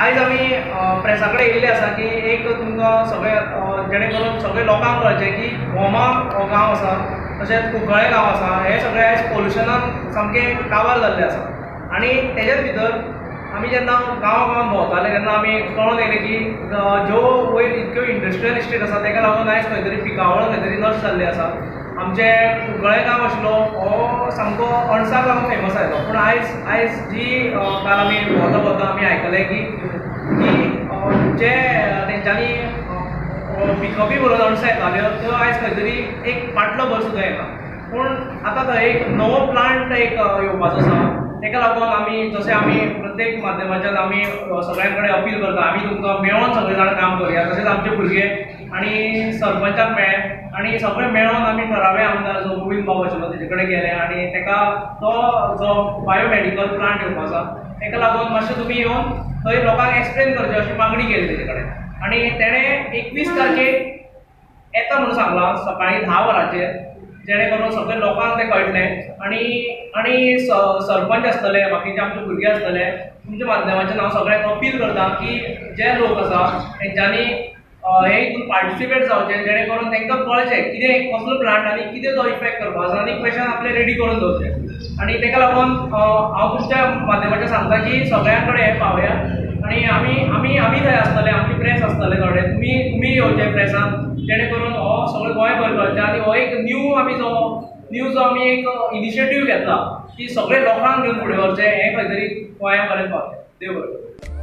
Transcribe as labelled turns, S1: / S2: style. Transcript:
S1: आयज आमी प्रेसा कडेन येयल्ले आसा की एक तुमकां सगळे जेणे करून सगळे लोकांक कळचें की भोमा हो गांव आसा, तशेंच कुंकळ्ळे गांव आसा, हे सगळे आयज पोल्युशनान सामकें काबार जाल्ले आसा. आनी तेज्याच भितर आमी जेन्ना गांवा गांवांत भोंवताले तेन्ना आमी कळोन येयलें की ज्यो वयर इतक्यो इंडस्ट्रियल इस्टेट आसा तेका लागून आयज खंय तरी पिकावळ खंय तरी नश्ट जाल्ली आसा. आमचे कुंकळ्ळे गांव आशिल्लो हो सामको अणसाक लागून फेमस आयलो, पूण आयज जी काल आमी भोंवता भोंवता आमी आयकलें की जे तेंच्यांनी पिकअपी भरून अणसां येताल्यो त्यो आयज खंय तरी एक पाटलो भर सुद्दां येना. पूण आतां थंय एक नवो प्लांट एक येवपाचो आसा, तेका लागून आमी जशें आमी प्रत्येक माध्यमाच्यान आमी सगळ्यां कडेन अपील करता, आमी तुमकां मेळोन सगळे जाण काम करुया. तशेंच आमचे भुरगे आनी सरपंचाक मेळ्ळे आनी सगळे मेळोन आमी थळावे आमदार जो गोविंद बाबू आशिल्लो तेजे कडेन गेले आनी तेका तो जो बायोमॅडिकल प्लांट येवपाचो आसा तेका लागून मातशें तुमी येवन थंय लोकांक एक्सप्लेन करचें अशी मागणी केली तेजे कडेन. आनी तेणें 21 तारखेक येता म्हणून सांगलां सकाळीं 10 वरांचेर, जेणे करून सगळे लोकांक तें कळटलें. आनी आनी सरपंच आसतले, बाकीचे आमचे भुरगे आसतले, तुमच्या माध्यमाच्यान हांव सगळ्यांक अपील करता की जे लोक आसा तेंच्यांनी हे हितून पार्टिसिपेट जावचें, जेणे करून तांकां कळचें कितें कसलो प्लांट आनी कितें तो इफेक्ट करपाचो आसा आनी क्वेशन आपलें रेडी करून दवरचें. आनी तेका लागून हांव तुमच्या माध्यमाच्यान सांगता की सगळ्यां कडेन हें पावया आनी आमी आमी आमी थंय आसतले, आमची प्रेस आसतले थोडे, तुमी येवचे प्रेसान, जेणे करून हो सगळें गोंयभर कळचें. आनी हो एक न्यू आमी जो आमी एक इनिशिएटीव घेतला की सगळे लोकांक घेवन फुडें व्हरचें, हें खंय तरी गोंया पर्यंत पावचें. देव बरें करूं.